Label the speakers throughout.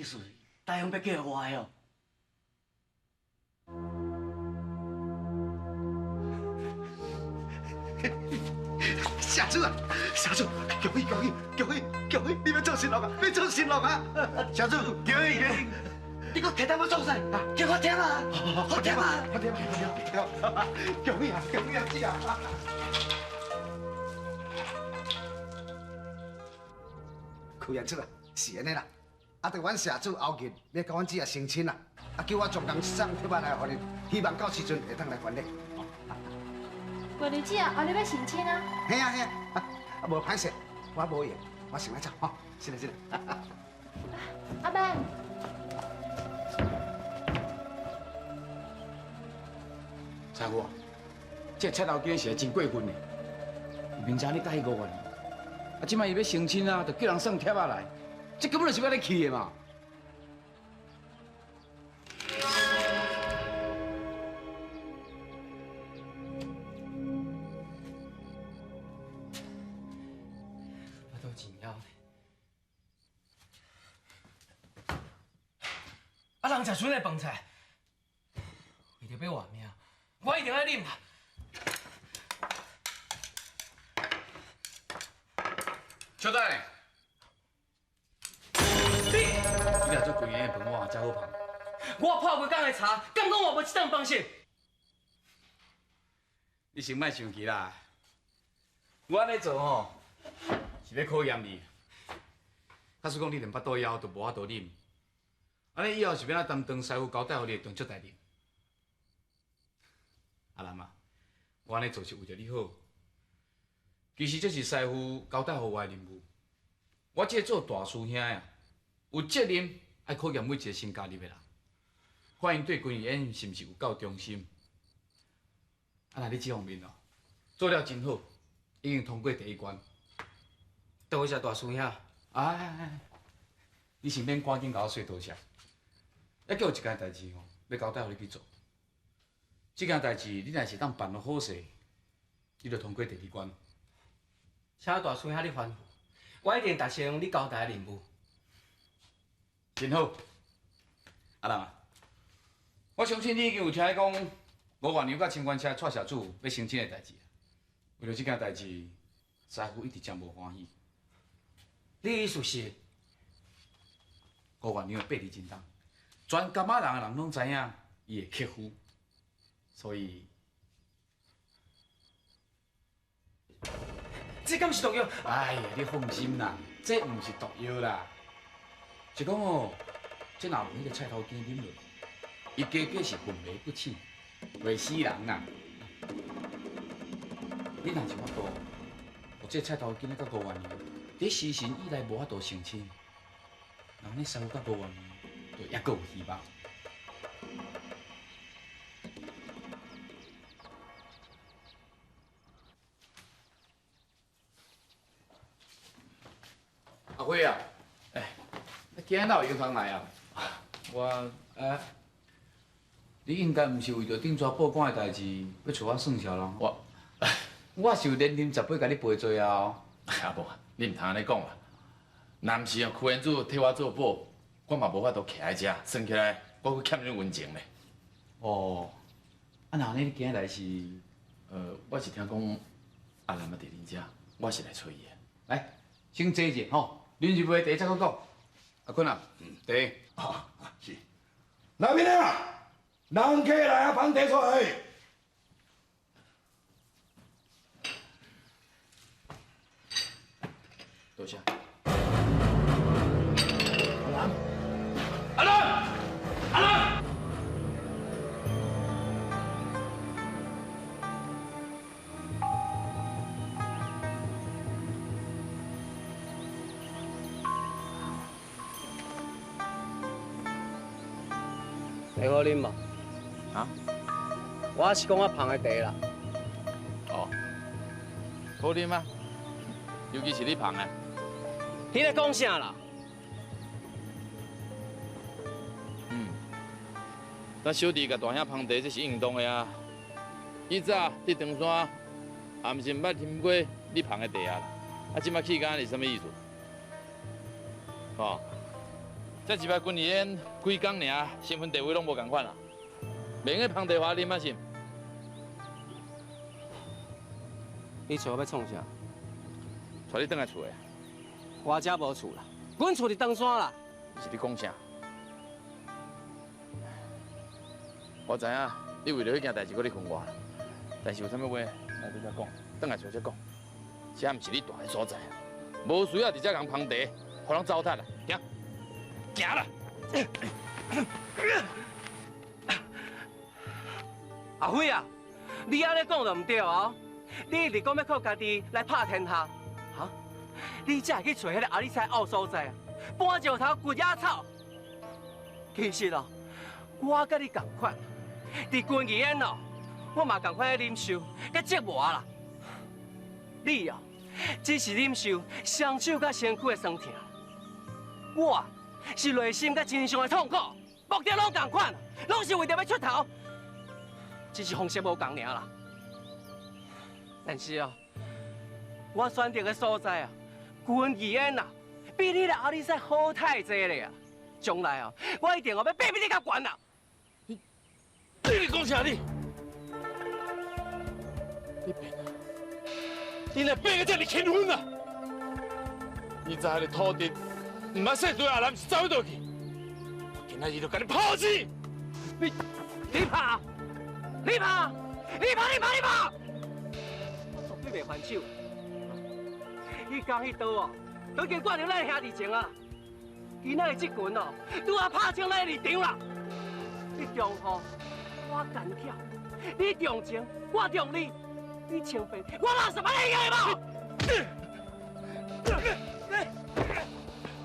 Speaker 1: 思是大雄欲叫我的哦？
Speaker 2: 社主啊，社主，恭喜恭喜恭喜恭喜！你欲做新郎啊？欲做新郎啊！社主，恭喜恭喜！
Speaker 1: 你阁提淡薄创啥？叫我忝啊！好忝啊！
Speaker 2: 好忝啊！恭喜啊！恭喜啊！姐啊！柯彦主啊，是按呢啦。啊，著阮社主后日欲佮阮姊仔成亲啦，啊，叫我专工送帖仔来予恁，希望到时阵会当来还礼。
Speaker 3: 月娘姊啊，后日欲成亲啊？
Speaker 2: 嘿啊嘿啊，啊无歹势，我无闲，我先来走吼，是啦是啦。
Speaker 3: 阿曼，
Speaker 4: 师傅啊，这个菜头今实在真过分呢。明知你佮意五月娘，啊，这摆伊欲成亲啊，就叫人送帖仔来，这根本就是欲来气的嘛。
Speaker 5: 我都真枵。啊，人食剩的饭菜，为著欲活命，我一定爱啉啊！
Speaker 4: 稍等下，你你若做规个饭碗才好捧。
Speaker 5: 我泡规工的茶，敢讲我无这顿饭食？
Speaker 4: 你先莫生气啦，我按呢做吼，是欲考验你。假使讲你连腹肚枵都无法度啉，按呢以后是欲按怎担当师父交代予你的重责大任？阿南啊，我按呢做是为著你好。其实这是师父交代予我的任务。我这个做大师兄的啊，有责任爱考验每一个新加入的人，看𪜶对军艺演是毋是有够忠心。啊，若你这方面哦，做了真好，已经通过第一关。
Speaker 5: 多谢大师兄。
Speaker 4: 哎哎哎，你先免赶紧共我说多谢。犹阁有一件代志吼，欲交代予你去做。这件代志你若是当办得好势，你就通过第二关。
Speaker 5: 请大师兄你吩咐，我一定达成你交代的任务。
Speaker 4: 真好，阿南啊，我相信你已经有听讲吴月娘佮清官车蔡社主欲成亲的代志。为著这件代志，师父一直真无欢喜。
Speaker 5: 你意思是？
Speaker 4: 吴月娘的背离真重，全柑仔人的人拢知影伊会克夫，所以。
Speaker 5: 这敢是毒药？
Speaker 4: 哎呀，你放心啦，这毋是毒药啦。是讲哦，这若无彼个菜头羹啉落，伊加加是昏迷不醒，袂死人啦。你若是有法度，予这菜头羹仔佮吴月娘，伫时辰以内无法度成亲，那按呢师父佮吴月娘就犹阁有希望。阿辉啊，哎，你今日哪有闲通来啊？
Speaker 6: 我，
Speaker 4: 哎，你应该毋是为著顶逝报馆的代志，欲揣我算数咯？我是有连啉10杯共你赔罪啊！
Speaker 6: 啊无，你毋通按呢讲啦。若毋是啊，柯彦祖替我做保，我嘛无法度徛佇遮，算起来我阁欠恁温情咧。
Speaker 4: 哦，啊那按呢你今日来是？
Speaker 6: 我是听讲阿南啊伫恁遮，我是来揣伊的。
Speaker 4: 来，先坐者吼。啉一杯茶再阁讲。阿坤啊，茶。
Speaker 7: 啊，是。那边啊，人客来啊，捧茶出来。
Speaker 6: 多谢。
Speaker 7: 阿南，
Speaker 6: 阿南，阿南。
Speaker 5: 茶好啉无？
Speaker 6: 啊？
Speaker 5: 我是讲我捧的茶啦。
Speaker 6: 哦，好啉啊，尤其是你捧的。
Speaker 5: 你咧讲啥啦？
Speaker 6: 嗯，咱小弟共大兄捧茶，这是应当的啊。以早伫长山，也毋是毋捌啉过你捧的茶啊啦。啊，这摆气干是啥物意思？哦，這一擺軍儀演幾工爾，身份地位攏無仝款啦，袂用捧茶予我啉啊是？
Speaker 5: 你揣我欲创啥？
Speaker 6: 揣你轉來厝的。
Speaker 5: 我遮無厝啦，阮厝佇長山啦。
Speaker 6: 是咧講啥？我知影你為著彼件代誌，閣咧恨我，但是有啥物話，來佇遮講，轉來厝才講。這毋是你蹛的所在，無需要佇遮共捧茶，予人糟蹋啦。行，行啦。
Speaker 5: 阿輝啊，你按呢講就毋對啊！你一直講欲靠家己來拍天下，哈？你才會去揣彼个阿里山拗所在，搬石頭掘野草。其實哦，我佮你仝款，佇軍藝演哦，我嘛仝款咧忍受佮折磨啦。你哦，只是忍受雙手佮身軀的酸痛，我是內心佮精神上的痛苦，目的攏仝款，攏是為著欲出頭，只是方式無仝爾啦。但是哦，我選擇的所在啊，軍藝演啊，比你的阿里山好太濟咧啊！將來哦，我一定哦欲爬比你較懸啦！
Speaker 6: 你咧講啥你？你變啊！你若變得遮爾輕分啊！你知彼个土地，毋捌說對阿南是走佗去？我今仔日就共你拋死！
Speaker 5: 你拍！你拍！你拍！你拍！你拍！我絕對袂還手。彼工彼刀哦，都已經掛佇咱兄弟情啊！今仔日這群哦，拄仔拍清咱的立場啦。你重義，我奸巧；你重情，我重利；你清白，我垃圾，你會無？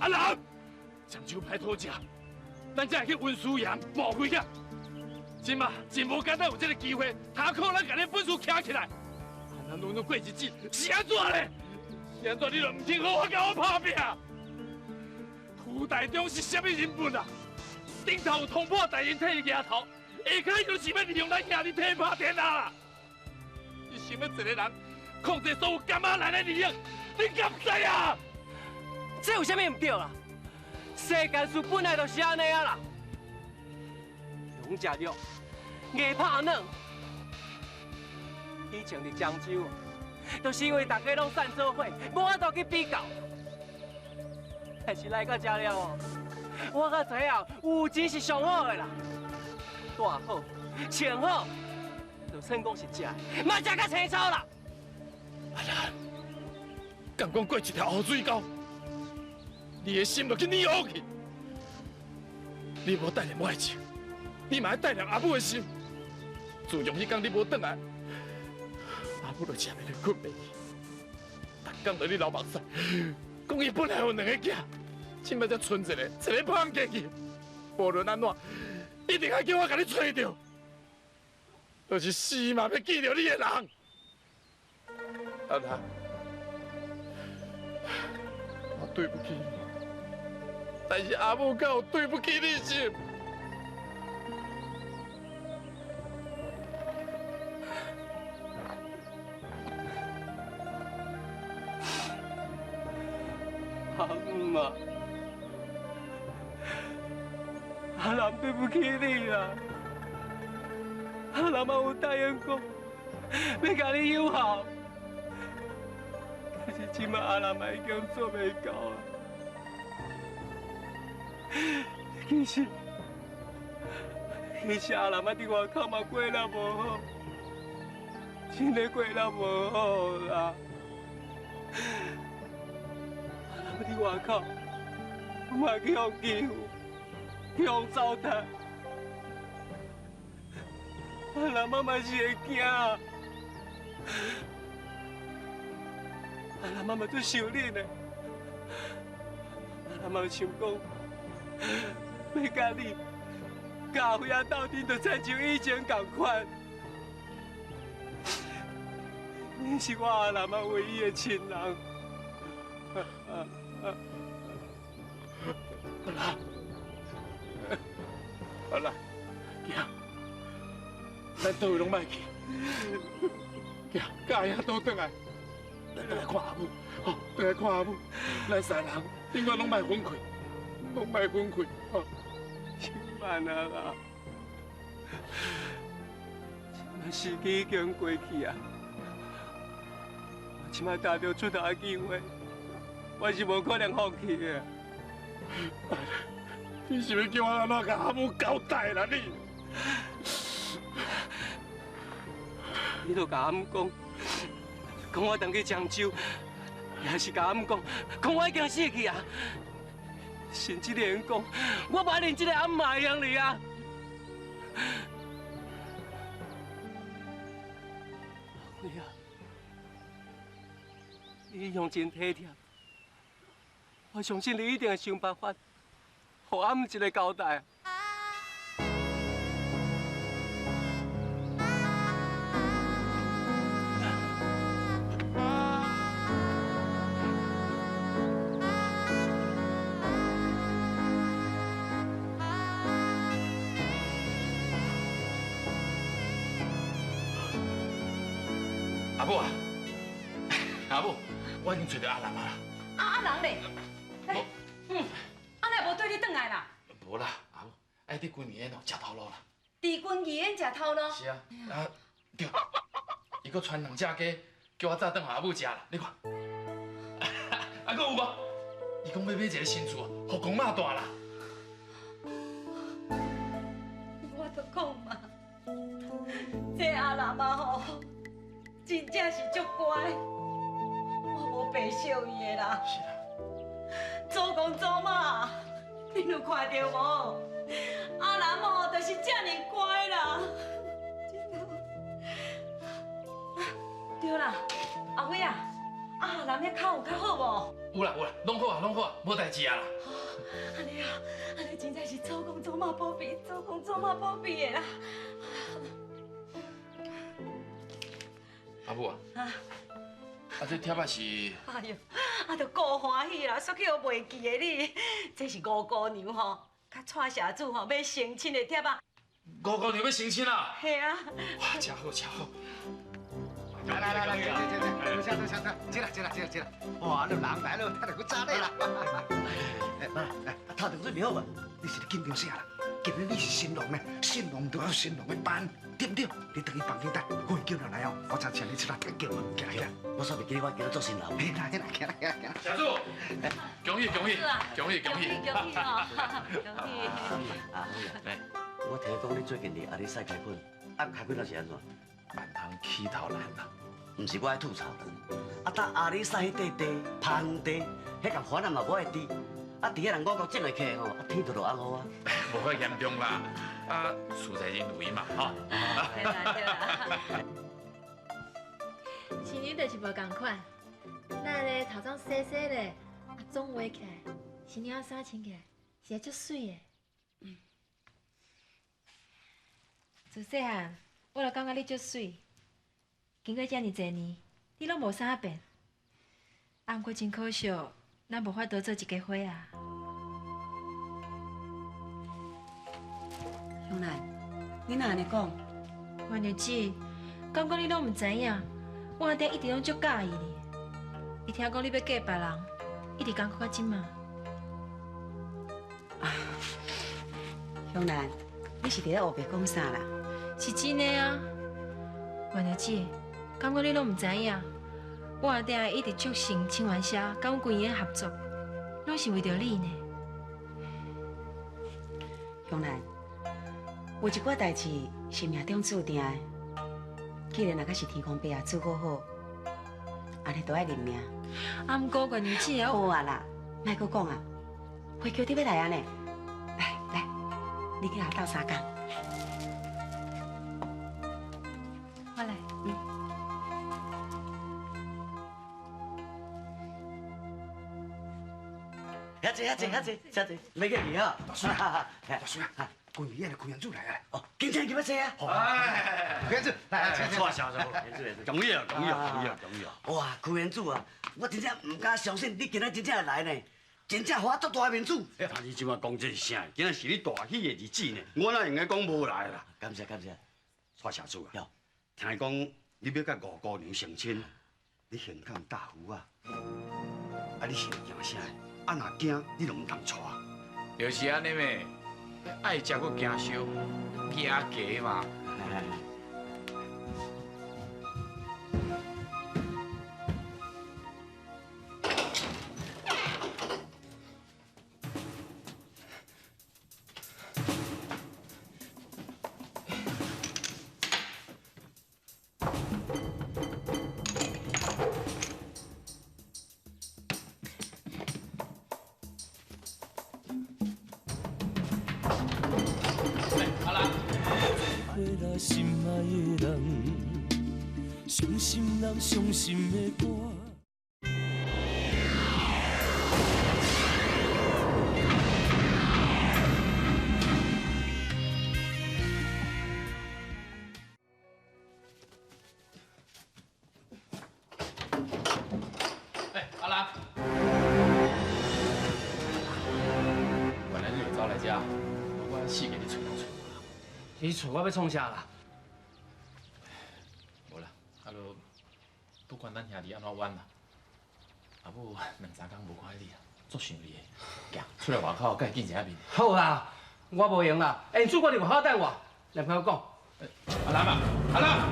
Speaker 6: 阿南，漳州歹讨食，咱才會去溫書岩冒危險。這馬真無簡單有這个機會，他靠咱共恁本事徛起來。咱努努過日子是按怎咧？是按怎你就毋肯好好共我拍拚？涂大中是啥物人物啊？顶头有通破大人替伊举头，下跤就是欲利用咱兄弟替伊拍天下啦！你想欲一个人控制所有柑仔来的利益，你敢知啊？
Speaker 5: 這有啥物毋對啦？世間事本來就是按呢啊啦，強食肉，硬拍軟。以前佇漳州，就是因為大家攏散做伙，無法度去比較。但是來到這了哦，我才知影有錢是上好的啦，蹛好、穿好，就算講是食的，嘛食甲青草啦。
Speaker 6: 阿蘭，敢講過一條烏水溝，你的心就去捏烏去。你無帶念我的情，你嘛愛帶念阿母的心。自從彼工你無轉來，阿母就食袂落，睏袂去。逐工對你流目屎，講伊本來有兩个囝，這擺才賰一个，一个放過去。無論按怎，一定愛叫我共你揣著，就是死嘛欲見著你的人。阿蘭，我對不起你，但是阿母敢有對不起你是？
Speaker 5: 阿母啊，阿南對不起你啦，阿南嘛有答應過，欲共你友好，可是這擺阿南嘛已經做袂到啊。其實阿南仔佇外口嘛過得無好，真的過得無好啦。佇外口，嘛去予欺負，去予糟蹋，阿南仔嘛是會驚，阿南仔嘛足想恁的，阿南嘛想講，欲佮你、佮阿輝仔鬥陣，就親像以前仝款。你是我阿南仔唯一的親人。
Speaker 6: 阿蘭，阿蘭，行，咱佗位攏莫去，行，佮阿兄倒轉來，咱轉來看阿母，吼，轉來看阿母，咱三人永遠攏莫分開。拢莫分开，吼。
Speaker 5: 千万啊啦！这摆时机已经过去啊！我这摆踏著出头的机会，我是无可能放弃的。
Speaker 6: 你是欲叫我按怎共阿母交代啦？你？
Speaker 5: 你著共阿母讲，讲我转去漳州，也是共阿母讲，讲我已经死去啊！甚至你会讲，我无爱认这个阿姆嘛会用哩啊！阿辉啊，你一向真体贴，我相信你一定会想办法，予阿姆一个交代。
Speaker 6: 阿母啊，阿母，我已经揣著阿南啊啦。
Speaker 8: 啊阿南咧？啊哪无缀你转来啦？
Speaker 6: 无啦，阿母，爱伫军医院哦，食头路啦。
Speaker 8: 伫军医院食头路？
Speaker 6: 是啊，啊对，伊阁传两只鸡，叫我早转予阿母食啦。你看，啊，阁有无？伊讲欲买一个新厝，予公妈住啦。
Speaker 8: 我就讲嘛，这阿南啊吼。真正是足乖，我无白惜伊的啦。
Speaker 6: 是啦。
Speaker 8: 祖公祖妈，恁有看著无？阿南哦，就是遮尔乖啦。真的。对啦，阿辉啊，阿南遐脚有较好无？
Speaker 6: 有啦有啦，拢好啊拢好啊，无代志啊啦。
Speaker 8: 按呢啊，按呢真正是祖公祖妈保庇，祖公祖妈保庇的啦。
Speaker 6: 阿母啊，啊这帖仔是？
Speaker 8: 哎呦，啊著够欢喜啦，煞去予袂记得你，这是五姑娘吼，佮蔡社主吼欲成亲的帖仔。
Speaker 6: 五姑娘欲成亲啊？
Speaker 8: 嘿啊！
Speaker 6: 哇，真好真好。
Speaker 2: 来来来来，坐坐坐，多谢多谢多，进来进来进来进来。哇，你人来了，太阁早咧啦。哎妈，哎，头场准备好无？你是咧紧张啥啦？今日你是新郎呢，新郎就要新郎的扮，对不对？你转去房间等，我会叫人来哦，我才请你出来抬轿门，行来。
Speaker 1: 我煞袂记得我今日做新郎。
Speaker 2: 来来来来来。
Speaker 6: 社主，恭喜恭喜，恭喜恭喜
Speaker 8: 恭喜哦，恭喜。
Speaker 1: 啊，我听讲你最近伫阿里赛开训，啊开训那是按怎？
Speaker 6: 万通起头难啦，
Speaker 1: 毋是我爱吐槽啦，啊，搭阿里赛彼块地芳地，彼共烦啊嘛无爱治。啊！伫遐人五谷种会起吼，啊天就落暗雨啊。
Speaker 6: 无遐严重啦，啊事在人为嘛，吼。
Speaker 8: 对啦对啦。
Speaker 3: 新娘就是无仝款，咱咧头鬃细细咧，啊妆画起来，新娘衫穿起来，是足媠的。嗯。自细汉，我就感觉你足媠，经过遮尔济年，你拢无啥变。啊，毋过真可惜。咱无法度做一家伙啊！
Speaker 8: 香兰，你哪按呢讲？
Speaker 3: 月娘姊，感觉你拢毋知影，我阿爹一直拢足佮意你。伊听讲你欲嫁别人，一直艰苦到这马。
Speaker 8: 啊，香兰，你是伫咧乌白讲啥啦？
Speaker 3: 是真的啊！月娘姊，感觉你拢毋知影。我阿爹一直促成清源社佮阮军营合作，拢是为著你呢。
Speaker 8: 香兰，有一寡代志是命中注定的，既然若阁是天公伯啊祝福好，按呢就爱认命。
Speaker 3: 啊，毋过月娘姊啊，
Speaker 8: 好啊啦，莫阁讲啊，花轿得欲来啊呢，来来，你去共斗相共。
Speaker 3: 我来。
Speaker 8: 嗯。
Speaker 1: 遐济遐济遐济遐济，免客气哈。
Speaker 2: 大叔，大叔啊，军医院的邱彦祖来啊！
Speaker 1: 哦，今天入来坐啊！
Speaker 2: 哎，邱彦祖，来，请
Speaker 1: 请。
Speaker 7: 恭喜啊，恭喜啊，恭喜啊，恭喜啊！
Speaker 1: 哇，邱彦祖啊，我真正毋敢相信你今日真正会来呢，真正予我足大的面子。
Speaker 7: 但你这摆讲这是啥？今日是你大喜的日子呢，我哪用得讲无来啦？
Speaker 1: 感谢感谢。
Speaker 7: 蔡社主啊，听讲你欲佮五姑娘成亲，你现坎大夫啊，啊你是惊啥？啊，若惊你就毋通娶。
Speaker 4: 就是按呢咩，爱食阁惊烧，惊加嘛。
Speaker 9: 心爱的人，伤心人，伤心的歌。
Speaker 4: 哎，阿兰，原来你会走来遮，我四界咧揣人揣无啦。
Speaker 5: 你揣我欲创啥啦？
Speaker 6: 无啦，啊，就不管咱兄弟按怎冤啦，阿母两三工无看你啊，足想你的，行出来外口，佮伊见一下面。
Speaker 5: 好啦，我无闲啦，欸，主管伫外口等我，来朋友讲。
Speaker 6: 阿兰啊，阿兰。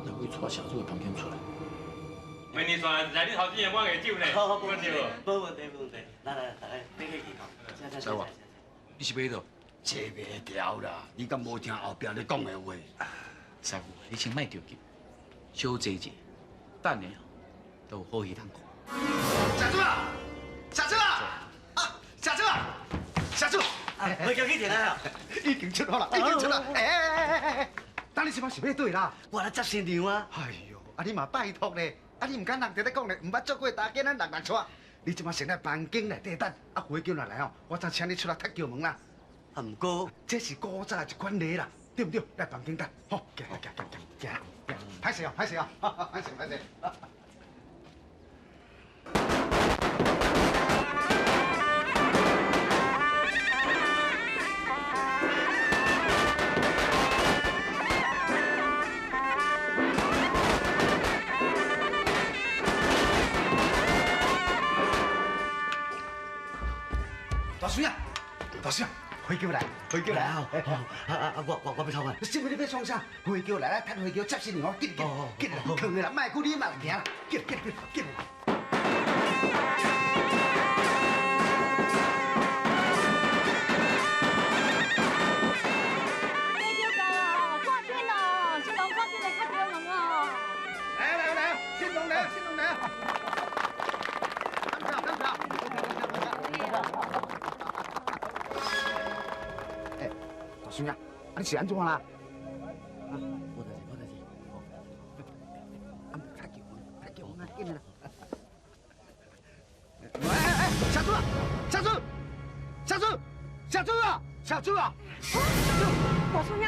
Speaker 6: 那会带小主的房间出来。
Speaker 10: 明年算来你头前的满月酒呢，
Speaker 1: 好好，无问题，无问题，无问题。来来，大家别客气吼。
Speaker 4: 师傅，你是欲去佗？
Speaker 7: 坐袂牢啦！你敢无听后壁咧讲的话？
Speaker 4: 师傅，你先莫着急，小坐者，等下都有好戏通看。
Speaker 2: 小主啊，小主啊，啊，小主啊，小主，
Speaker 1: 回家去停啊！
Speaker 2: 已经出发了，已经出发。哎哎哎哎哎，等你这摆是欲对啦？
Speaker 1: 我来接新娘啊！
Speaker 2: 哎呦，啊你嘛拜托咧，啊你毋敢人伫咧讲咧，毋捌做过大家咱六六带。你这摆先来房间内底等，啊飞机若来吼，我再请你出来踢球门啦。
Speaker 1: 啊，毋过
Speaker 2: 这是古早一款礼啦，对毋对？来房间等，好，行行行行行，歹势哦，歹势哦，歹势歹势。大孙啊，大孙，飞机来，飞机来
Speaker 1: 啊！啊啊！我欲创啊！
Speaker 2: 什么你欲创啥？飞机来，来，趁飞机接新娘，紧紧紧，囥个啦，莫久你嘛行，紧紧紧紧。
Speaker 8: 机票到哦，赶紧哦，新郎赶紧来敲门哦。
Speaker 2: 来来来，新郎来，新郎来。等下，等下。大孙啊，啊你是按怎啦？
Speaker 1: 无代志，无代志。
Speaker 2: 啊，太叫太叫啊，紧啦！哎哎，小朱啊，小朱，小朱，小朱啊，小朱啊，小朱，
Speaker 8: 大孙兄，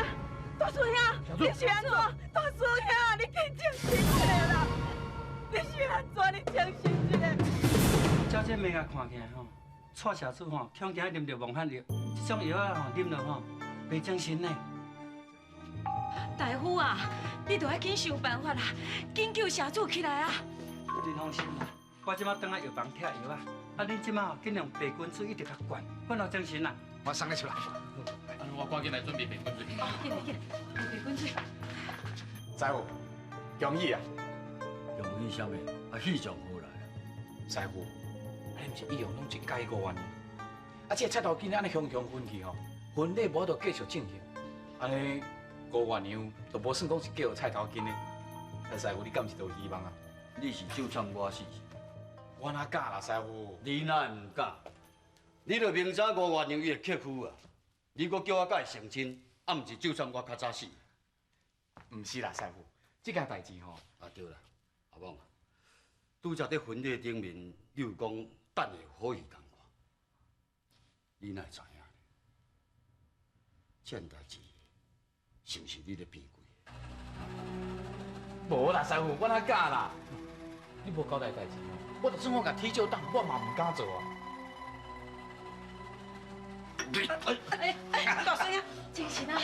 Speaker 8: 大孙兄，你是按怎？大孙兄，你紧清醒一下啦！你是按怎？你清醒一下。
Speaker 5: 照这面仔看起来吼，蔡小主吼，恐惊啉著蒙汗药，这种药仔吼啉落吼。袂精神呢，
Speaker 3: 大夫啊，你著爱紧想办法啦，紧救社主起来啊！
Speaker 5: 你放心啦，我这马转来药房拆药啊，啊，恁这马紧用白滚水一直共灌，灌到精神啦。
Speaker 2: 我送你出来。
Speaker 6: 我赶紧来准备白滚水。
Speaker 3: 哦，紧来紧来，白滚水。
Speaker 4: 师傅，恭喜啊！
Speaker 7: 恭喜啥物？啊，喜从何来？
Speaker 4: 师傅，你毋是一向拢真佮意五月娘？啊，这个菜头今按呢雄雄分去吼。婚礼无法度继续进行，按呢吴月娘就无算讲是嫁予菜头巾的。啊，师傅，你敢是都有希望啊？
Speaker 7: 你是咒惨我死？
Speaker 4: 我哪敢啦，师傅？
Speaker 7: 你哪会毋敢？你著明知吴月娘伊会克夫啊，你阁叫我佮伊成亲，啊，毋是咒惨我较早死？
Speaker 4: 毋是啦，师傅，这件代志吼。
Speaker 7: 啊对啦，阿旺啊，拄才伫婚礼顶面，你有讲等下有好戏通看，你哪会知影？这件代志是毋是你咧变鬼？
Speaker 4: 无啦，师傅，我哪敢啦？你无交代代志吼，我就算我共铁石挡，我嘛毋敢做啊。
Speaker 3: 哎哎，大孙仔，精神啊！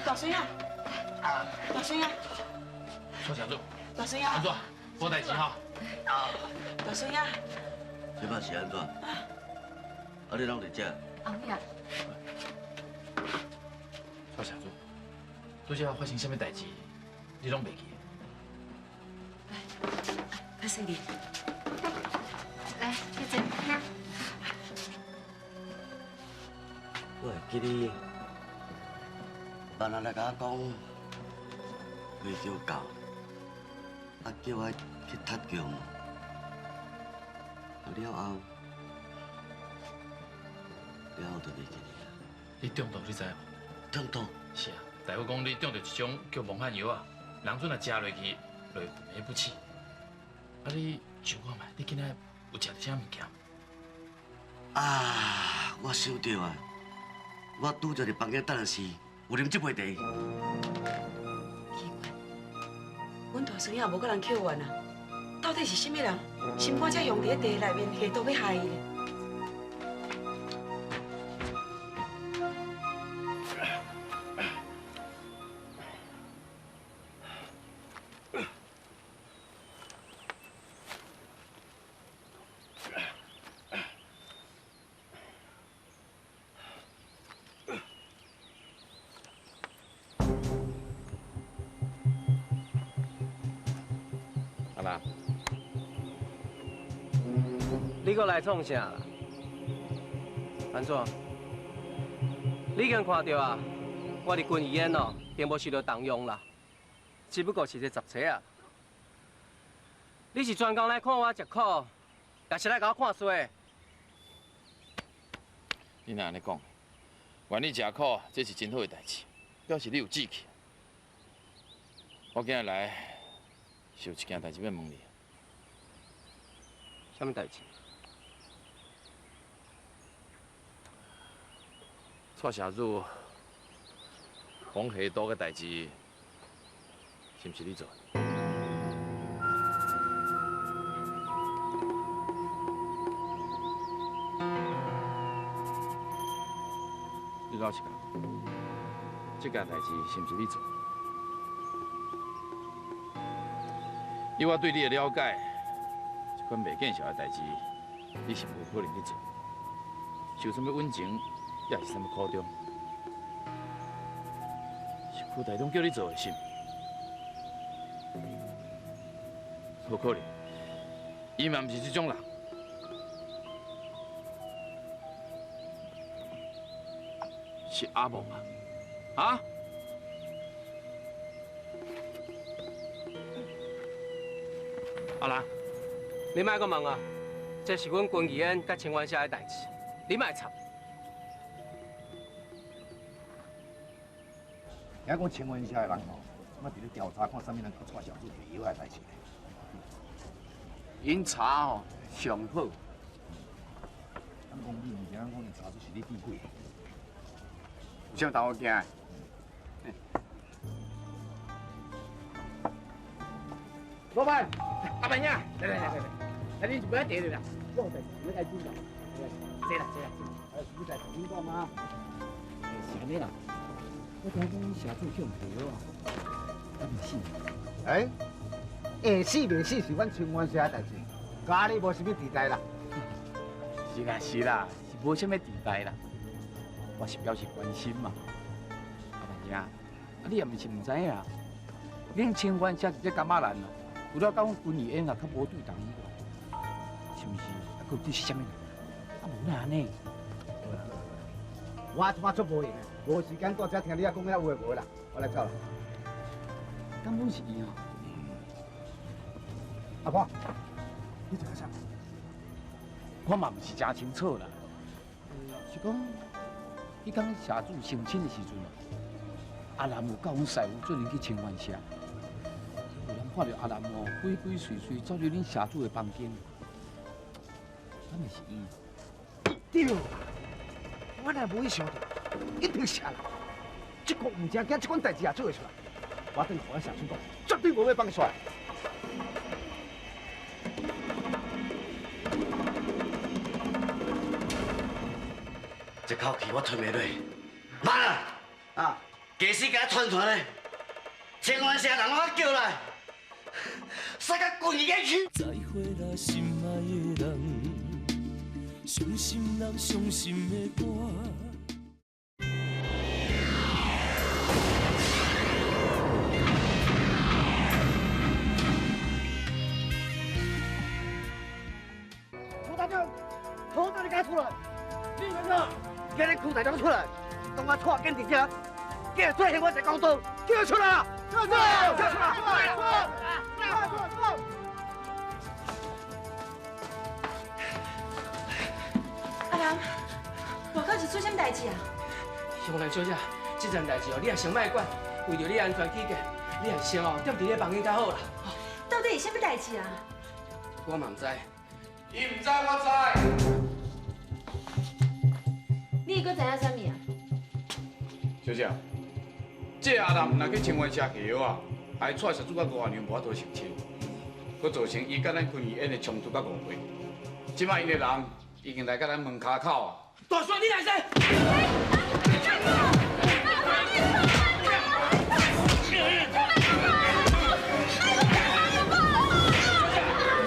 Speaker 3: 大孙仔，
Speaker 11: 大孙仔，
Speaker 6: 蔡小主，
Speaker 11: 大孙仔，
Speaker 6: 安怎？无代志吼？
Speaker 11: 大孙仔，
Speaker 1: 这摆是按怎？啊，你拢伫遮？
Speaker 3: 后壁。
Speaker 6: 蔡小主，拄才发生啥物代志，你拢袂记？
Speaker 11: 较细腻。
Speaker 3: 来，姐姐。
Speaker 1: 我会记你，万来来共我讲，飞机到，啊叫我去塔桥嘛，啊了后，了后就袂记你啊。
Speaker 6: 你中毒你知无？
Speaker 1: 中毒？
Speaker 6: 是啊，大夫讲你中著一种叫蒙汗药啊，人阵若食落去，就会昏迷不醒。啊，你想看觅，你今仔有食著啥物件？
Speaker 1: 啊，我想著啊，我拄才伫房间等的时，有啉这杯茶。
Speaker 11: 奇怪，阮大孙仔无佮人扣怨啊，到底是啥物人，心肝才用伫咧茶内面下毒欲害伊咧？
Speaker 4: 阿兰，
Speaker 5: 你阁来创啥啦？按怎？你已经看著啊，我伫军医院哦，并无受著动用啦，只不过是个杂差啊。你是专工来看我食苦，抑是来共我看衰？
Speaker 6: 你若按呢讲，愿你食苦，这是真好的代志，表示你有志气。我今日来是有一件代志欲问你。
Speaker 5: 啥物代志？
Speaker 6: 蔡社主讲下毒的代志，是毋是你做的？你老实讲，这件代志是毋是你做的？以我对你的了解，这款袂见效的代志，你是无可能去做。受啥物温情，抑是啥物苦衷？是柯大东叫你做的，是毋？无可能，伊嘛毋是这种人。是阿梦啊！啊？阿兰，
Speaker 5: 你莫阁问啊，这是阮军艺院佮清源社的代志，你莫插。
Speaker 2: 听讲清源社的人吼，这摆伫咧调查，看啥物人去蔡小子提药的代志。
Speaker 4: 𪜶查吼上好。
Speaker 2: 咱讲你毋知影讲𪜶查出是你见鬼。
Speaker 4: 有啥当我惊的？
Speaker 12: 老板，阿伯兄，来来来来来，来恁一杯茶啦，我有代志欲爱请教。坐啦坐啦，
Speaker 2: 哎，什么代志恁讲啊？
Speaker 12: 是按呢啦，我听讲社主去予提药啊，啊袂死。
Speaker 2: 哎，会死袂死是阮清源社的代志，佮你无啥物地带啦。
Speaker 4: 是啦是啦，是无啥物地带啦。我是表示关心嘛。阿伯兄，啊你也毋是毋知影，恁清源社一个感觉人啊，有了佮阮军医院啊较无对同以外，是毋是？啊，阁有这是啥物人？啊无哪按呢？
Speaker 2: 我这摆足无闲的，无时间蹛遮听你遐讲遐有的无的啦，我来走啦。
Speaker 4: 敢讲是伊哦？
Speaker 2: 阿婆，你这个啥？
Speaker 4: 我嘛毋是诚清楚啦，是讲，彼工社主成亲的时阵啊，阿南有佮阮师傅做阵去清源社，有人看著阿南哦，鬼鬼祟祟走入恁社主的房间，敢会是伊？
Speaker 2: 对，我若无去想著，一定是阿南。这个毋正惊这款代志也做会出来，我转予阮社主讲，绝对无欲放伊出来。
Speaker 1: 这口气我吞袂落，妈啦！啊，家私共我传传咧，千万城人我叫來，殺甲滾伊去！
Speaker 9: 再會啦，心愛的人，傷心人傷心的歌。
Speaker 12: 涂大长，涂大你敢出來？你安怎？今日涂大長出來，當我帶緊佇遮，叫出來我一公道，叫出來啊！叫出來！叫出來！出來！出來！出來！
Speaker 11: 阿南，外口是出啥物代志啊？
Speaker 5: 香蘭小姐，這件代志哦，你也先莫管，為著你安全起見，你也先哦踮佇咧房間較好啦。
Speaker 3: 到底是啥物代志啊？
Speaker 5: 我嘛毋知。
Speaker 4: 伊毋知，我知。
Speaker 3: 你閣知影啥物啊？
Speaker 4: 小姐，這阿南若去清源社下藥啊，害蔡社主佮吳阿娘無法度成親，閣造成伊佮咱君怡演的衝突佮誤會。這擺𪜶的人已經來到咱門跤口啊！
Speaker 5: 大叔，你來噻！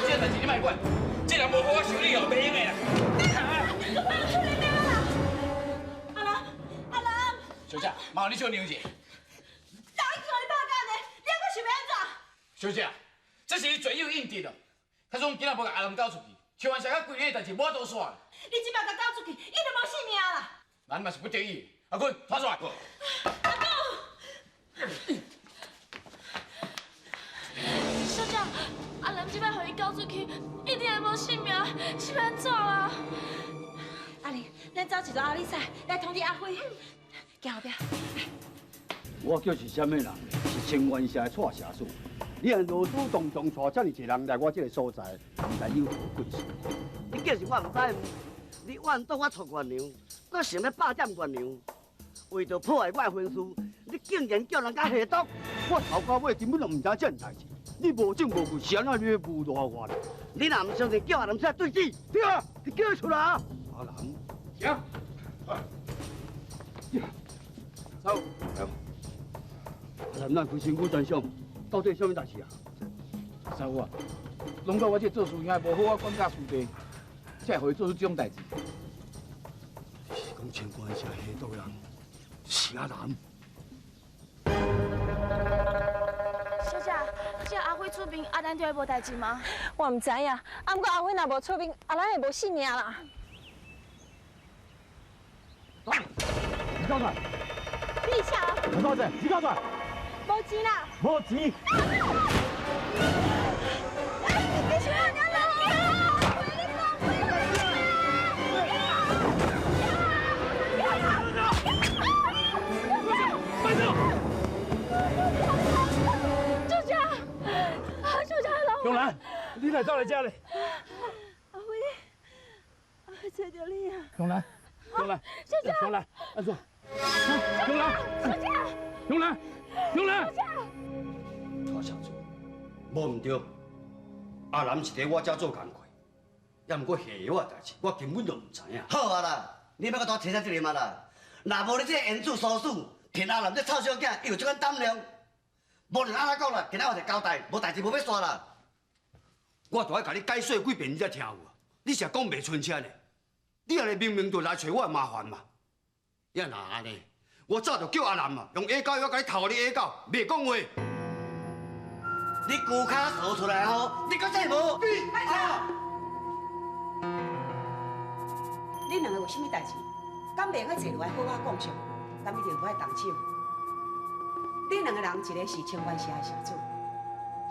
Speaker 4: 這代誌你莫管，這人無好好修理哦，袂用的啦。
Speaker 8: 阿南，阿南，
Speaker 4: 小姐，麻煩你小娘一下。
Speaker 8: 哪去予你拍干的？你还阁想欲按怎？
Speaker 4: 小姐，這是伊罪有應得的。假使阮今仔無共阿南交出去，清源社佮規个代誌無法度煞。
Speaker 8: 你這擺共交出去，伊就無性命啦。
Speaker 4: 咱嘛是不得已。阿坤，拖出來。
Speaker 8: 阿公，
Speaker 13: 小姐，阿南這擺予伊交出去，一定會無性命，是欲按怎啦？
Speaker 3: 阿玲，咱走一路阿里山來通知阿輝，行後壁。
Speaker 7: 我叫是啥物人？是清源社的蔡社主。你若劳师动众带遮尔济人来我这个所在，毋知有何贵事？
Speaker 1: 你叫是我毋知，你怨挡我娶月娘，阁想欲霸占月娘，为著破坏我的婚事，你竟然叫人共下毒！
Speaker 7: 我头到尾根本就毋知这件代志，你无证无据，是按怎你欲侮辱我？
Speaker 1: 你若毋相信，叫阿南出来对质。
Speaker 7: 对啊，你叫伊出来啊！阿南，
Speaker 4: 行，
Speaker 7: 走。阿南，咱规身躯真相，到底啥物代志啊？
Speaker 6: 师傅啊，拢怪我这做师兄的无好好管教师弟，才会予伊做出这种代志。
Speaker 7: 是讲清源社下毒的人是阿南。
Speaker 13: 小姐，这阿辉出面，阿南就会无代志吗？
Speaker 3: 我毋知影，啊，毋过阿辉若无出面，阿南会无性命啦。
Speaker 6: 你交出来！
Speaker 3: 你下啊！
Speaker 6: 多少钱？你交出来！
Speaker 3: 无钱啦！
Speaker 6: 无钱！
Speaker 13: 你是我娘啦！
Speaker 6: 慢走！
Speaker 13: 舅舅，舅舅老。
Speaker 6: 永兰，你来走来遮咧？
Speaker 3: 阿辉，阿辉找著你啊！
Speaker 6: 永兰，永兰，
Speaker 13: 舅舅，
Speaker 6: 永兰，按怎？永兰，
Speaker 13: 舅舅，
Speaker 6: 永兰，永兰。
Speaker 7: 蔡社主，无毋对，阿南是伫我遮做工课，也毋过下药的代志，我根本就毋知影。
Speaker 1: 好啊啦，你莫阁多提啥责任啊啦！若无你这个缘主唆使，骗阿南这臭小囝，伊有这款胆量。无论按怎讲啦，今仔我就交代，无代志无欲煞啦。
Speaker 7: 我都爱共你解说几遍，你才听有啊？你是讲袂清楚呢？你按呢明明就来揣我的麻烦嘛！也若按呢，我早就叫阿南啊，用野狗药共你头予你野狗，袂讲话。
Speaker 1: 你旧跤趖出来吼，你阁说无？
Speaker 11: 啊！恁两个有啥物代志？敢袂用坐落来好好讲上？敢一定无爱动手？恁两个人，一个是清源社的社主，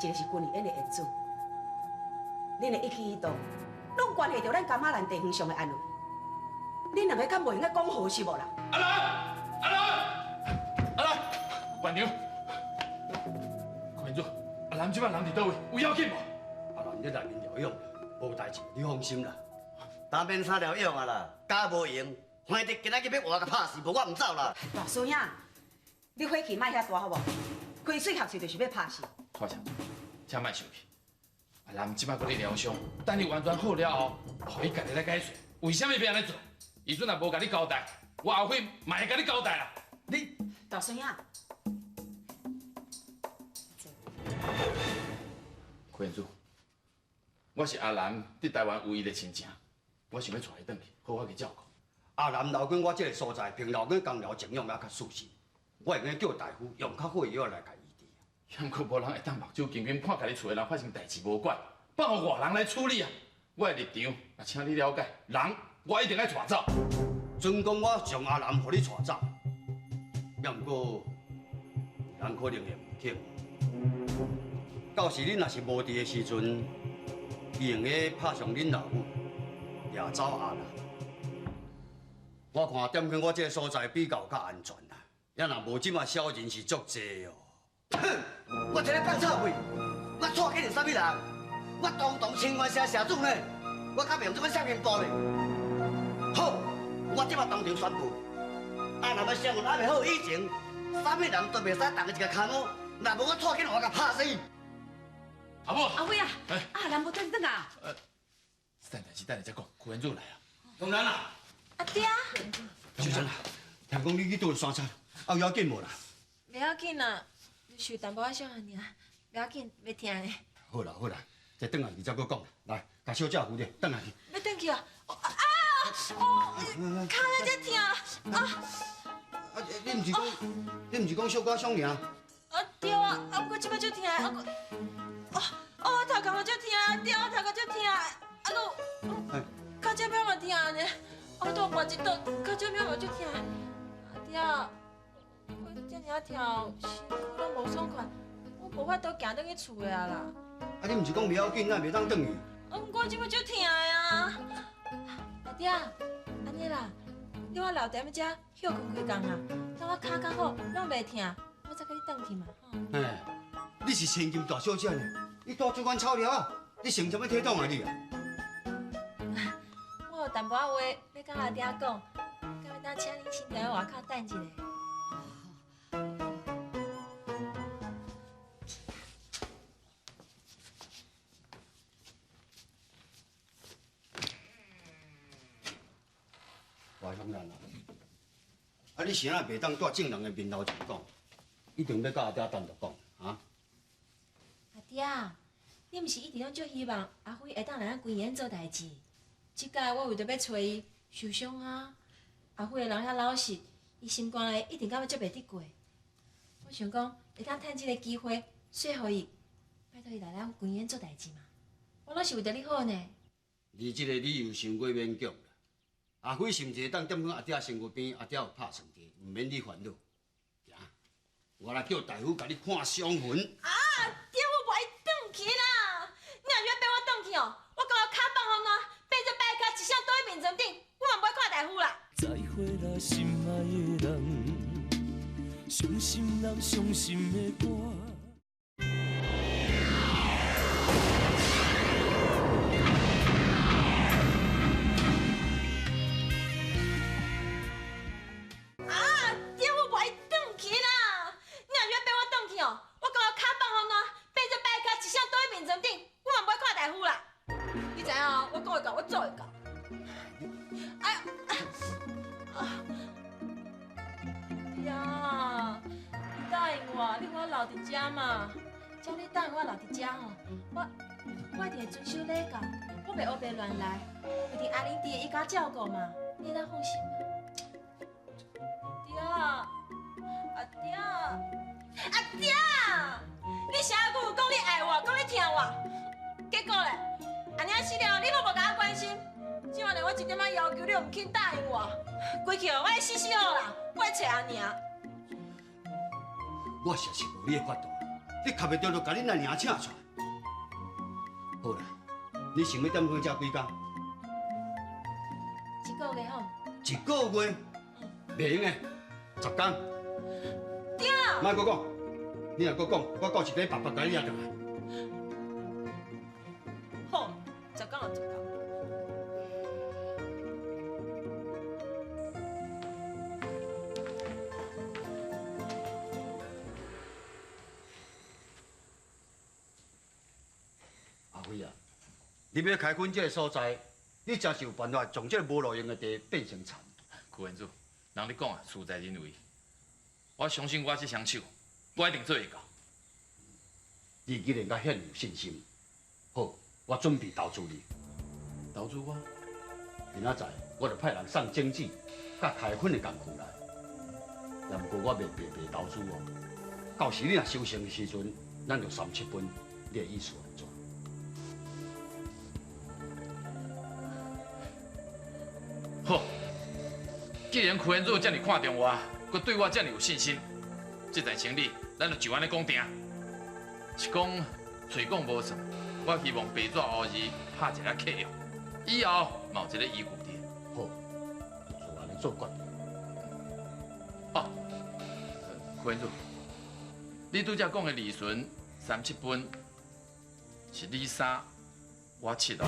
Speaker 11: 一个是军艺院的院主。恁的一举一动，拢关系著咱柑仔兰地方上的安危。恁两个敢袂用阁讲和是无啦？
Speaker 6: 阿兰，阿兰，阿兰，月娘，郭院主，阿兰这摆人伫佗位？有要紧无？
Speaker 7: 阿兰伫内面疗养，无代志，你放心啦。
Speaker 1: 当免啥疗养啊啦，假无闲，反正今仔日欲活共拍死，无我毋走啦。
Speaker 11: 大师兄，你火气莫遐大好无？开嘴合喙就是欲拍死。
Speaker 4: 蔡社主，请莫生气。阿兰这摆阁咧疗伤，等伊完全好了后，予伊家己来解说，为啥物欲按呢做？伊阵若无共你交代，我后悔嘛会共你交代啦。你
Speaker 11: 大孙仔，
Speaker 6: 柯彦祖，我是阿兰伫台湾唯一的亲情，我想欲带伊转去，好好去照顾。
Speaker 7: 阿兰留紧我这个所在，凭留紧工疗静养也较舒适。我会用叫大夫用较好的药来共医治。
Speaker 6: 毋过无人会当目睭金金看家己厝的人发生代志无管，放予外人来处理啊！我的立场，也请你了解，人我一定爱带走。
Speaker 7: 准讲我将阿兰予你带走，也毋过人可能会毋肯。到时恁若是无伫的时阵，伊用个拍上恁老母，掠走阿兰。我看踮去我这个所在比较较安全啦，也若无这马小人是足济哦。
Speaker 12: 哼！我一个放臭屁，我带紧是啥物人？我堂堂清源社社主呢，我敢袂用这款双面布呢？好，我这马当场宣布，阿兰的伤员还袂好以前，啥物人都袂使动伊一个跤毛，若无我带紧我共拍死。
Speaker 6: 阿母，
Speaker 11: 阿辉啊，阿兰无转转啊？
Speaker 6: 等下，等下再讲，柯彦祖来啊。
Speaker 7: 东兰啊。
Speaker 13: 阿爹，
Speaker 7: 小珍啊，听讲你去拄山贼，啊有要紧无啦？
Speaker 3: 袂要紧啦，受淡薄仔伤尔，袂要紧，袂疼的。
Speaker 7: 好啦好啦，这转来去再阁讲。来，共小姐扶者，转来去。
Speaker 13: 欲转去啊？啊！哦，跤咧这疼啊！
Speaker 7: 啊，你毋是讲小可伤尔？
Speaker 13: 啊对啊，啊不过这摆足疼的，啊阁，哦哦头壳嘛足疼，对啊头壳足疼，啊阁，跤这边嘛疼呢。我倒跋一倒，脚这边嘛足疼。阿爹，我这尔疼，身躯拢无爽快，我无法度行转去厝的啊啦。
Speaker 7: 啊，你毋是讲袂要紧，哪袂当转去？
Speaker 13: 啊，毋过这摆足疼的啊。阿爹，按呢啦，你我留踮遮歇睏几工啊，等我跤较好，拢袂疼，我再佮你转去嘛。
Speaker 7: 嘿，你是千金大小姐呢，你带这款草料啊，你成啥物体统啊你啊？
Speaker 3: 我有淡薄仔话欲佮阿爹讲，敢会当请恁先伫外口等一下？
Speaker 7: 外乡人啊，啊你是按怎袂当蹛众人的面头前讲，一定欲佮阿爹单独讲啊？
Speaker 3: 阿爹，你毋是一直拢足希望阿辉会当来咱归园做代志？这摆我为著欲揣伊受伤啊，阿辉的人遐老实，伊心肝内一定感觉足袂得过。我想讲会当趁这个机会说服伊，拜托伊来咱归园做代志嘛。我拢是为著你好呢。
Speaker 7: 你这个理由伤过勉强啦。阿辉是毋是会当踮阮阿爹身躯边，阿爹有拍算伫，毋免你烦恼。行，我来叫大夫共你看伤痕。
Speaker 13: 啊，爹，我无爱转去啦！你若是欲逼我转去哦，我感觉跤放予烂，变做白跤一声倒去眠床顶，我嘛无爱看大夫啦。
Speaker 9: 再会啦，心爱的人，伤心人伤心的歌。
Speaker 13: 啊！爹，我无爱转去啦！你若是欲逼我转去哦，我感觉跤放予烂，变做白跤一声倒去眠床顶，我嘛无爱看大夫啦。你知影哦，我讲会到，我做会到。哎呀！啊！爹，你答应我，你予我留伫遮嘛？只要你答应我留伫遮吼，我一定会遵守礼教，我袂乌白乱来，一定阿玲伫会伊家照顾嘛，你会当放心吗？爹，阿爹，阿爹，你啥久有讲你爱我，讲你疼我，结果咧，按呢死了，你拢无共我关心。这摆连我一点仔要求你都毋肯答应我，归去哦，我爱死死好啦，我爱揣阿娘。
Speaker 7: 我实是无你的法度，你卡袂著就共恁阿娘请出来。好啦，你想欲踮阮遮几工？
Speaker 3: 一个月吼。
Speaker 7: 一个月？袂用的，10工。
Speaker 13: 爹。
Speaker 7: 莫阁讲，你若阁讲，我到一礼拜白共你掠转来。
Speaker 13: 好，10工就10工。
Speaker 7: 阿辉啊，你欲开垦这个所在，你真是有办法将这个无路用的地变成田。
Speaker 6: 柯文主，人咧讲啊，事在人为。我相信我这双手，我一定做会到。
Speaker 7: 你既然佮遐尔有信心，我准备投资你。
Speaker 4: 投资我？
Speaker 7: 明仔载我就派人送种子、佮开垦的工具来。也毋过我袂白白投资哦。到时你若收成的时阵，咱就三七分，你的意思按怎？
Speaker 6: 好，既然柯彦祖这么看重我，阁对我这么有信心，这单生意咱就就按呢讲定。是讲嘴讲无算，我希望白纸黑字拍一个契约，以后嘛有一个依据伫。
Speaker 7: 好，就按呢做决定。
Speaker 6: 哦，柯彦祖，你拄才讲的利润三七分，是你三，我七哦。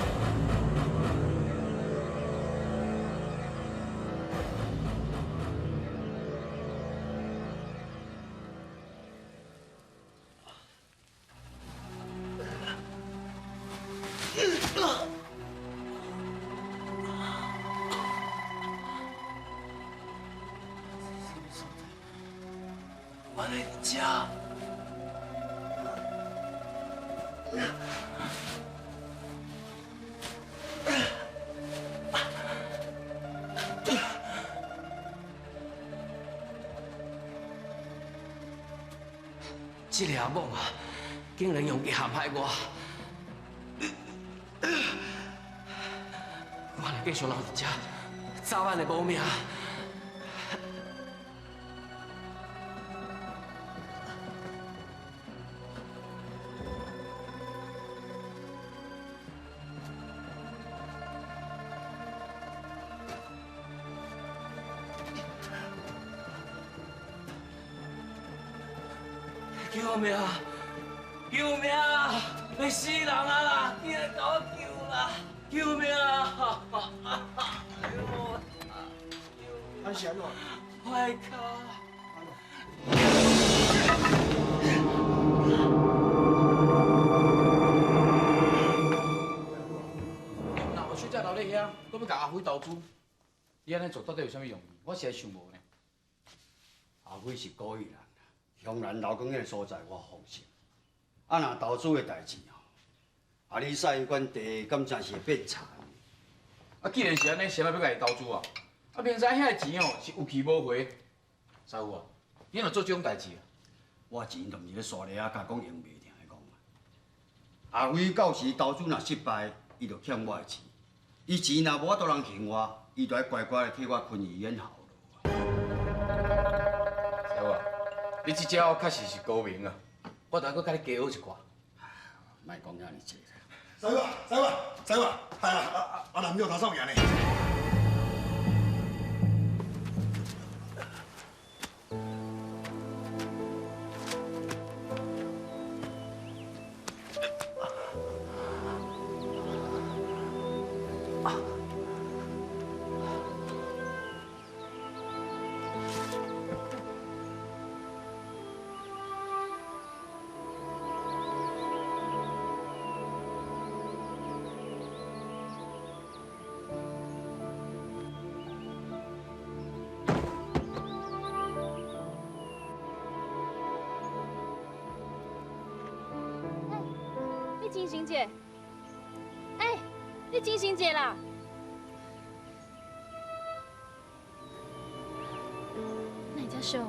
Speaker 5: 这个阿某啊，竟然用计陷害我！我若继续留伫遮，早晚会无命。救命！救命！欲死人啊啦！紧来共我救啦！救命啊！哎呦！
Speaker 12: 安是按怎？
Speaker 5: 我的跤。
Speaker 4: 若我小姐留咧遐，阁欲共阿辉投资，你按呢做到底有啥物用意？我实在想无呢。
Speaker 7: 阿辉是故意人。香兰老公彼个所在，我放心。啊，若投资的代志吼，阿里塞彼款地敢真是会变田。
Speaker 4: 啊，既然是按呢，啥物欲共伊投资啊？啊，明知遐个钱哦是有去无回。师傅啊，你若做这种代志啊？
Speaker 7: 我钱就毋是咧沙咧仔甲讲用袂定的讲啊。阿辉到时投资若失败，伊就欠我的钱。伊钱若无法度人还我，伊就爱乖乖的替我昆医院效劳。
Speaker 4: 师傅啊，你这招确实是高明啊！我著爱阁共你加学一寡。
Speaker 7: 莫讲遐尔济啦。
Speaker 14: 师傅，师傅，师傅，哎呀，阿南叫头扫行呢。
Speaker 15: 精神者，哎，你精神者啦！哪会遮俗？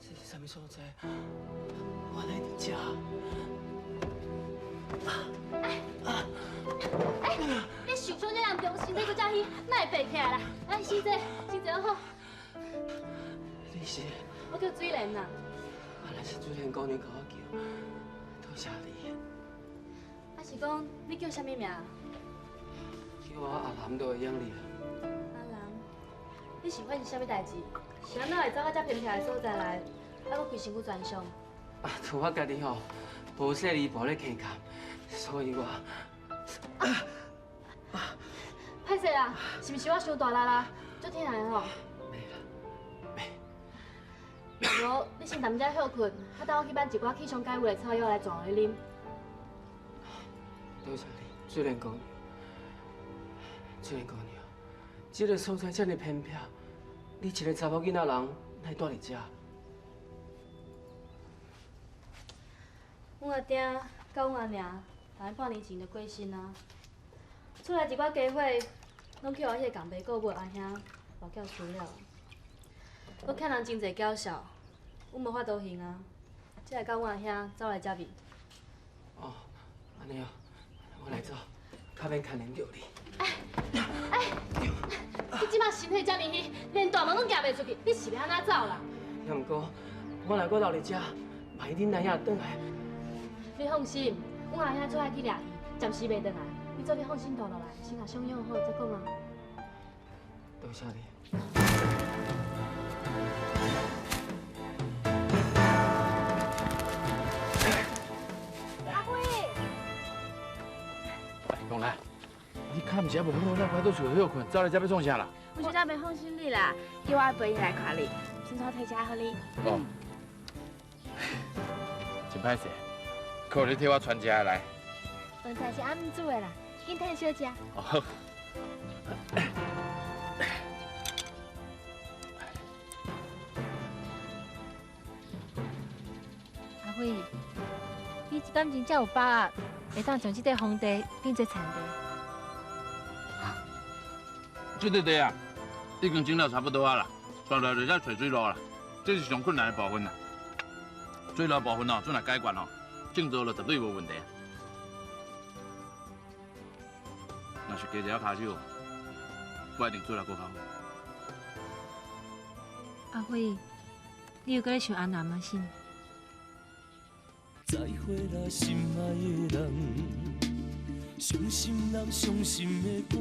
Speaker 5: 这是啥物所在？我来伫遮。
Speaker 15: 哎，你受伤这严重，身体阁遮虚，哪会爬起来啦？哎，先坐，先坐好。
Speaker 5: 你是？
Speaker 15: 我叫水莲啦。
Speaker 5: 原来是水莲姑娘共我叫，多谢你。
Speaker 15: 啊是讲你叫啥物名？
Speaker 5: 叫我阿南就会用哩。
Speaker 15: 阿南，你是发生啥物代志？是按怎会走到遮偏僻的所在来，啊，阁规身躯全伤？
Speaker 5: 啊，像我家己吼，无细腻跋咧坑坎，所以我。
Speaker 15: 歹势啦，是毋是我伤大力啦？足疼的吼。没啦，没。无晡你先踮遮歇睏，啊等我去挽一寡去伤解危的草药来转予你啉。
Speaker 5: 多谢你，水莲姑娘。水莲姑娘，这个所在这么偏僻，你一个查某囡仔人，哪会蹛伫遮？
Speaker 15: 阮阿爹佮阮阿娘，大约半年前就过身啊。厝内一寡家伙，拢去予彼个共爸顾母阿兄外教除了。阁欠人真济缴数，阮无法度还啊，才会佮阮阿兄走来遮边。
Speaker 5: 哦，按呢哦，我来走，较免牵连著你。
Speaker 15: 哎，你这马身体遮尔虚，连大门拢行袂出去，你是欲按怎走啦？
Speaker 5: 也毋过，我若阁留伫遮，万一恁阿兄转来，
Speaker 15: 你放心，阮阿兄出海去掠鱼，暂时袂转来。你做你放心住落来，先共伤养好再讲啊。
Speaker 5: 多谢你。
Speaker 15: 阿辉，
Speaker 6: 讲来，你较毋是犹无好，咱回倒厝歇睏，走来遮欲创啥啦？
Speaker 16: 我实在袂放心你啦，叫我阿伯伊来看你，先带提车予你。
Speaker 6: 哦，真歹势，靠你替我传食的来。
Speaker 16: 饭菜是阿姆煮的啦，紧趁小食。
Speaker 6: 哦。
Speaker 3: 阿辉，你敢真正有把握会当将这块荒地变做田地？
Speaker 6: 这块地啊，已经整了差不多啊啦，剩落来就才找水路啦，这是上困难的部分啦。水路部分哦，阵来解决哦，种作就绝对无问题。若是加一下跤手，我一定做得阁较好。
Speaker 3: 阿辉，你有阁咧想阿南吗？是？
Speaker 9: 再会啦，心爱的人，伤心人伤心的歌。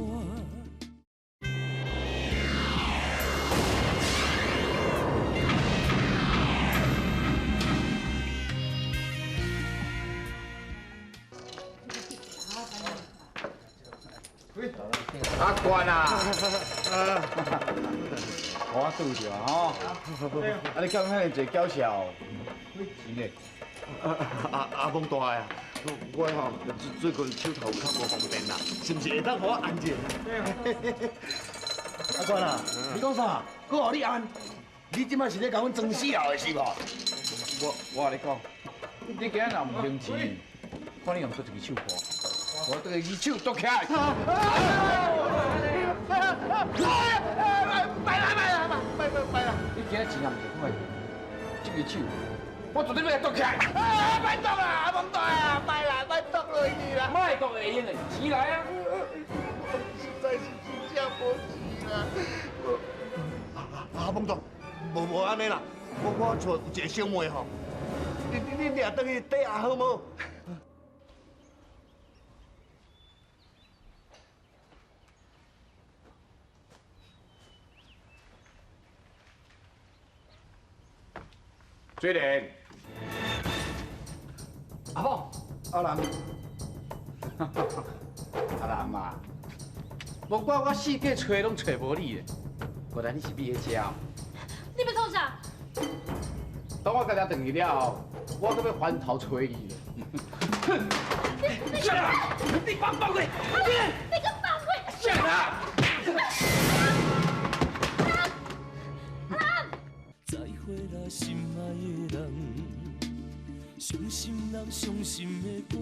Speaker 4: 阿关啊，我拄著吼，啊你欠遐尔济缴数，钱呢？
Speaker 14: 阿蒙大啊，我吼最近手头较无方便啦，是毋是会当予我按一下？
Speaker 12: 阿关啊，你讲啥？阁予你按？你这摆是咧共阮装死后的是无？
Speaker 4: 我共你讲，你今日若毋还钱，看你用佗一支手破，我对一支手剁起来。
Speaker 12: 拜啦拜啦拜拜拜啦！
Speaker 4: 你今日钱也毋摕过来，这支手我绝对欲剁起来！
Speaker 12: 啊！别剁啦，阿蒙大啊，拜啦，别剁落去啦！
Speaker 4: 莫讲会用的，钱来啊！
Speaker 12: 实在是真正无钱啦！阿蒙大，无按呢啦，我厝有一个小妹吼，你掠转去底下好无？
Speaker 4: 水莲，阿凤，
Speaker 14: 阿南，
Speaker 4: 阿南啊，无怪我四界揣拢揣无你咧，原来你是秘佇遮哦。
Speaker 15: 你欲创啥？
Speaker 4: 当我家己转去了后，我阁欲翻头揣你咧。
Speaker 15: 你
Speaker 4: 你放放开！
Speaker 15: 你阁放开！
Speaker 4: 啥啦？
Speaker 9: 再会啦，心爱的人，伤心人伤心的歌。